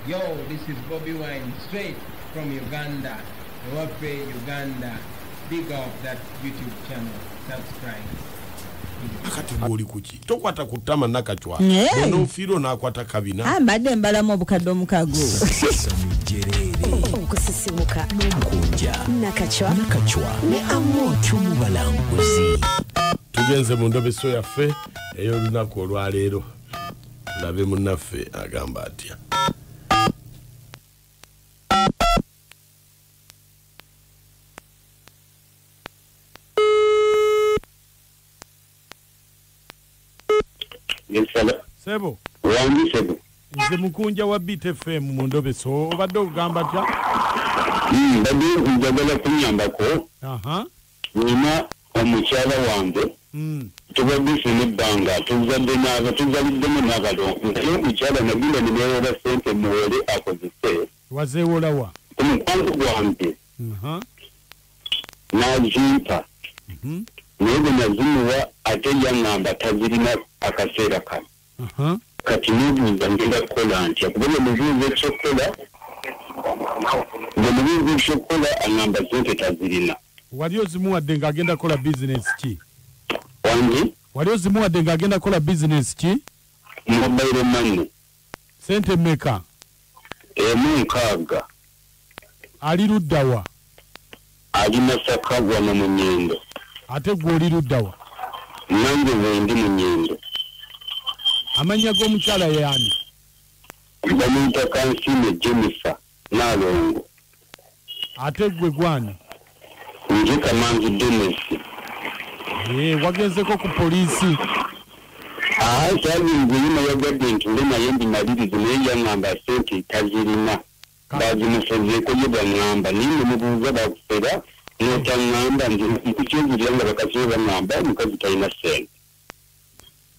Yo, this is Bobby Wine, straight from Uganda. Ewaffe Uganda. Big up that YouTube channel. Subscribe. Akati gwoli kuki tokwata kutama Nakachwa Hey. onofiirwa n'akwata kabina. Ah, mbadde mbalamu obukadde omukago. Okusisimuka n'omukunja Nakachwa Nakachwa ne Amooti. Omubalanguzi. Tugenze mu ndobeso yaffe ey'olunaku olwaleero, tulabe munnaffe agamba atya. Yes, Sebo. Wangi sebo. Nze mukunja wa Beat FM mu ndobeso, obadde ogamba atya? Mbadde njagala kunyambako. Aha. Nina omukyala wange. Tubadde ffenna ebbanga, tuzadde n'aba, tuzaliddemu n'abalongo. Naye omukyala nagenda ne neewola ssente muwole akozese. Wazeewola wa? Ku mukwano gwange. Aha. N'azimpa. Naye bwe nazimuwa ate yaŋŋamba tazirina akaseera kano. Aha. Kati neebuuza ngenda kukola ntya, kuba bwe mubuuza ekyokukola, bwe mubuuza ekyokukola aŋŋamba ssente tazirina. Wali ozimuwadde ng'agenda kukola bizinesi ki? Wangi? Wali ozimuwadde ng'agenda kukola bizinesi ki? Mobile money. Ssente mmeka? 60. Ali ludda wa? Ali Masaka wano mu Nyendo. Ate gwe oli ludda wa? Nange bwe ndi mu Nyendo. Amannya g'omukyala y'ani? Bamuyita Kansiime Jennifer Nnaalongo. Ate gwe gwani? Nze Kamanzi Denis. Wagenzeko ku poliisi? Aa, kyagenze nyuma yagadde ntuule naye mbimalirize, naye yaŋŋamba ssente tazirina. Bazimusezeeko ye baŋŋamba, naye ne mubuuza bakufera n'otaŋŋamba, nze nkukyegulira nga bakazi be baŋŋamba omukazi talina ssente.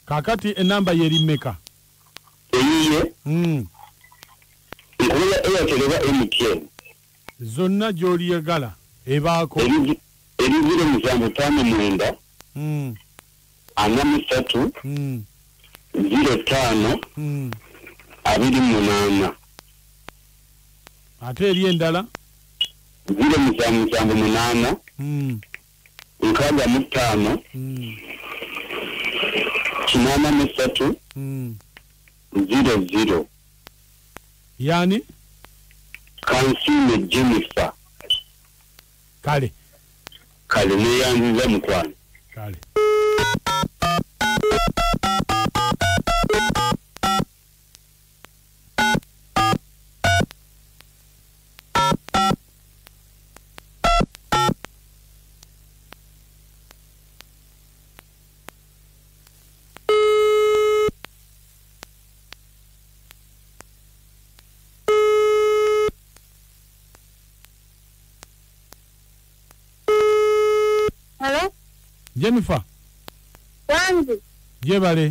Kaakati ennamba ye eri mmeka? Eyiye? Nkubeera Airtel oba MTN? Zonna gy'oliyagala ebaako. Eri 0759 43 05 28. Ate eri endala? 0778 65 83 00. Yani? Kansiime Jennifer. Kale. Kale neeyanziza mukwano. Kale. Hello? Jennifer. Wangi. Jebale.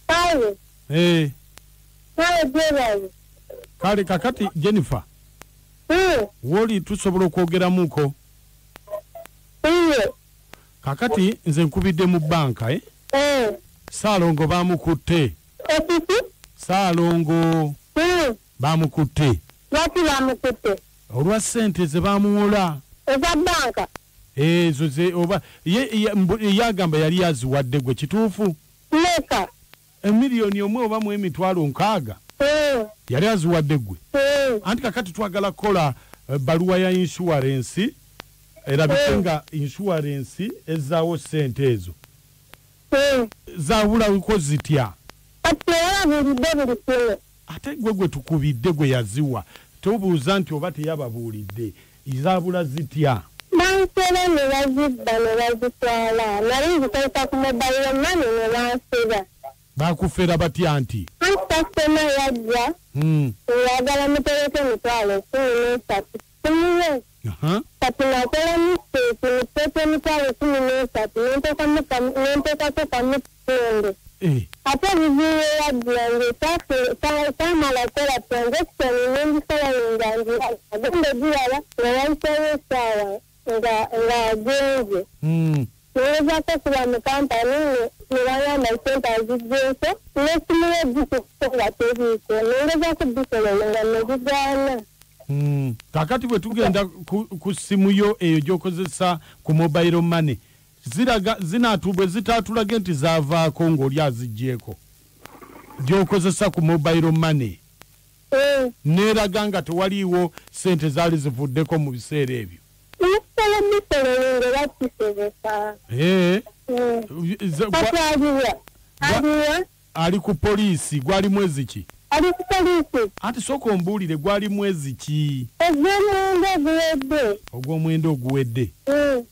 Kale. Eh. Kale jebale. Kale kakati Jennifer. Woli tusobola okwogeramuko. Kakati nze nkubidde mu banka eh? Saalongo bamukutte. Saalongo. Bamukutte. Lwaki bamukutte? Olwa ssente ze bamuwola. Eza banka. Ezo ze oba ye yagamba yali yaziwadde gwe kituufu. Leka. Emiliyoni omwe oba mu 60,000. Yali aziwadde gwe. Anti kakati twagala kukola baluwa ya insurance erabike nga insurance ezzaawo ssente ezo. Zaabulawuko zitya? Kati yababuulidde buli kimu. Ate gwe gwe tukubidde gwe yaziwa. Tobuuza nti oba teyababuulidde. Zaabula zitya? Bansera ne bazibba ne bazitwala. Nali nzikozesa ku mobile money ne bansera. Bakufera batya nti? Anti kasitoma yajja. Oyagala mutereke 13,000. Simuwe. Kati nakola mistake muteeke 13,000 nenteekako kamu kitundu. Ate ebizibu yajja nze saamala kukola transaction nengikola nga ngiraba. Agenda ogiraba nga wayiseewo essaawa nga agenze. Ngezaako okuba mu kampani ne bagamba ssente aziggyeko n'essimu ye gikutte nga teriiko. Nengezaako bikola bifollowinga ne bigaana. Kakati bwe tugenda ku ssimu yo eyo gy'okozesa ku mobile money, ziraga zinatubwe zitatulage nti zaavaako ng'oli aziggyeko gy'okozesa ku mobile money, neeraga nga tewaliiwo ssente zaali zivuddeko mu biseera ebyo. Nsobola bifollowinga era kisoboka. Kati aliwa? Aliwa? Ali ku poliisi. Gwali mwezi ki? Ali ku poliisi. Ati sooka ombuulire, gwali mwezi ki? Ogw'omwenda oguwedde. Ogw'omwenda oguwedde.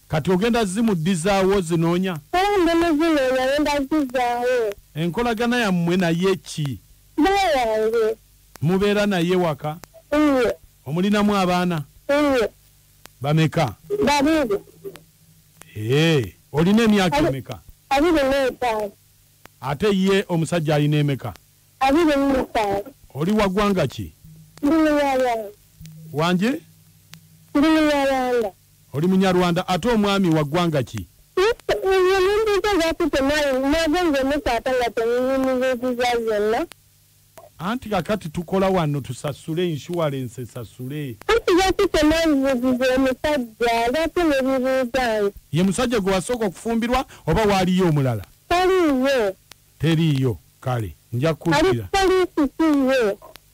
Kati ogenda zimuddizaawo zinoonya? Era ndi muzinoonya, ngenda zizaawo. Enkolagana yammwe naye ki? Bba wange. Mubeera naye waka? Iye. Omulinamu abaana? Iye. Bameka? 2. Olina emyaka emeka? 25. Ate ye omusajja alina emeka? 25. Oli wa ggwanga ki? Ndi Munyarwanda. Wanje? Ndi Munyarwanda. Oli Munyarwanda. Ate omwami wa ggwanga ki? Anti kakati tukola wano tusasule insurance esasule. Ye musajja gwe wasooka okufumbirwa oba waaliyo omulala? Teriiyo. Teriiyo. Kale nja kukulira.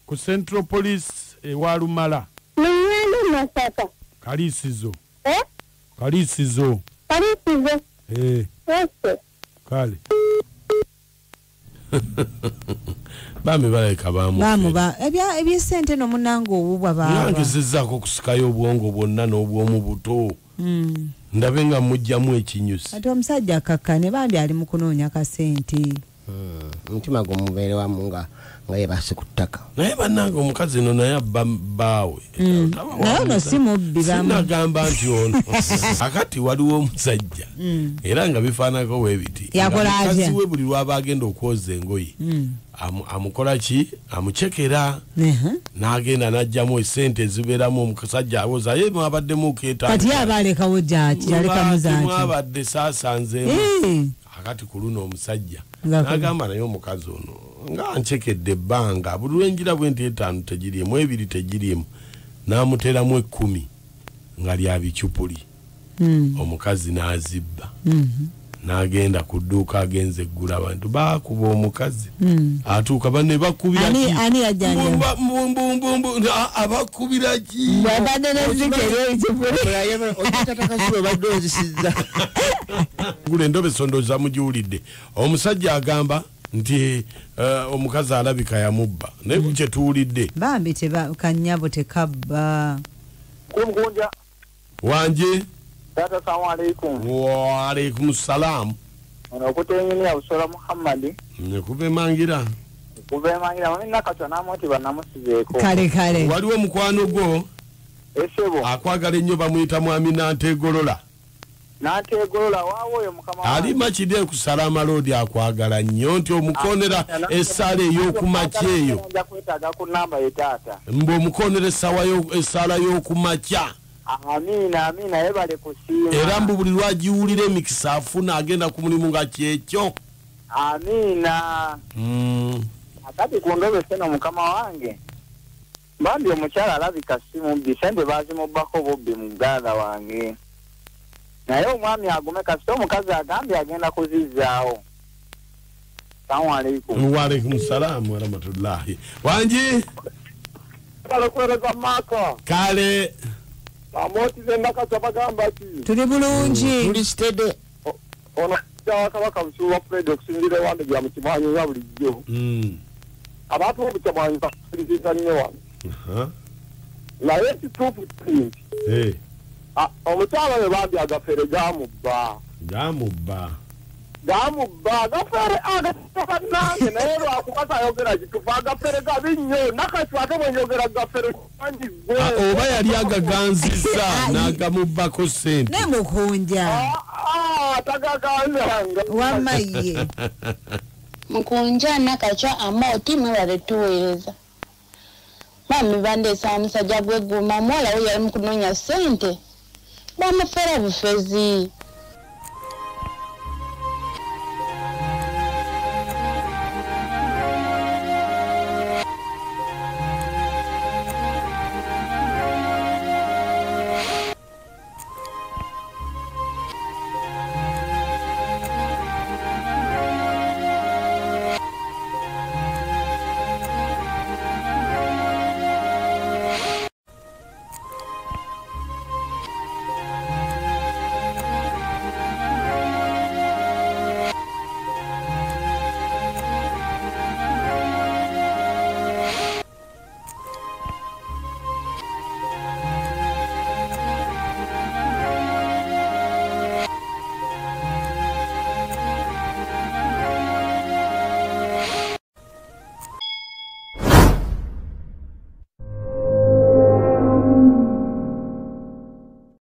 Ku Central Police ewa Lumala. Muyende Masaka. Kaliisizo. Kaliisizo. Kaliisizo. Kale. Bambi balabika bamuba ebyesente no munange owubwa baaba. Nangezezzaako okusikayo obwongo bwonna n'obwomu buto. Ndabe nga mujjamu ekinyusi. Ate omusajja akakkane bambi ali mu kunoonya kasente. Omutima gumubeere wamu nga yeebase ku ttaka. Naye bannange omukazi eno naye abba bbaawe. Naye ono si mubbi bamu. Sinagamba nti ono. Akati waliwo omusajja era nga bifaananako bwe biti. Yakola atya? Mukazi we buli lw'aba agenda okwoza engoye amukola ki? Amucekera n'agenda n'aggyamu essente ezibeeramu. Omusajja awoza ye mwabaddemu keetaano. Kati ye aba alekawo gyaki? Yalekamu zaaki? Mwabadde saasanzeemu. Akati ku luno omusajja n'agamba naye omukazi ono nga ncekedde ebbanga buli lwenjira bwe nti 5 tegiriimu, 2 tegiriimu, n'amuteeramu 10 nga lya bicupuli. Omukazi n'azibba n'agenda ku dduuka agenze eggula abantu baakuba omukazi. Atuuka banne bakubira ki? Ani yajjanja? Abakubira ki? Bw'abadde n'ezikere ekipuli. Obadde ozisizza. Gula endobeso ndowooza mugiwulidde. Omusajja agamba nti omukazi alabika yamubba naye ku kye tuwulidde. Bambi kannyabo tekabba. Kumukunja. Wanje? Tata, salamu alaikum. Wa alaikum salam. Ono okutenyinia Busola Muhammad. Nekuve mangira. Kuve mangira mami nakatwa namoti banamusizeeko. Kale kale. Waliwo mukwano gwo. Esebo. Akwagala ennyo bamuyita mwami Nantegolola. Nantegolola waawo oyo mukama wange. Ali makide ku Salama Road akwagala nnyo nti omukonera essaala ey'okumakya eyo. Nja kwetaaga ku namba ye taata. Mbu omukonera essaala y'okumakya. Amina, amina, yebale kusiima. Era mbu buli lw'agiwulira emikisa afuna agenda ku mulimu nga kyekyo. Amina. Akati ku ndobe seno mukama wange. Bambi omukyala alabika si mubbi, ssente baazimubbako bubbi muganda wange. Naye omwami agume kasita omukazi agambye agenda kuzizzaawo. Salamu alaikum. Wa alaikum salaam wa rahmatullahi. Wangi? Kale maka. Kale. Amoti zendaka bagamba ki? Tuli bulungi. Tuli steady. Ono Kabaka Busuulwa Fred okusinziira ewange gya mukimanyi nga bulijjo. Abantu b'obukyamwanyi bakkiriza nnyo wano. Naye ekituufu kiri nti omukyala we bambi agafere gamubba. Gamubba. Gamubba agafere agafere naye lwakuba tayogera kituufu agafere gabi nnyo nakati ate bwe njogera gafere mangi gwe. Oba yali agaganzizza n'agamubbako ssente. Ne mukunja. Tagaganzanga. Wamma ye. Mukunja nakacwa amoti mwebale tuweereza. Bambi bandeesa omusajja gw'egguma muwala we yali mu kunoonya ssente. Bamufera bufezi.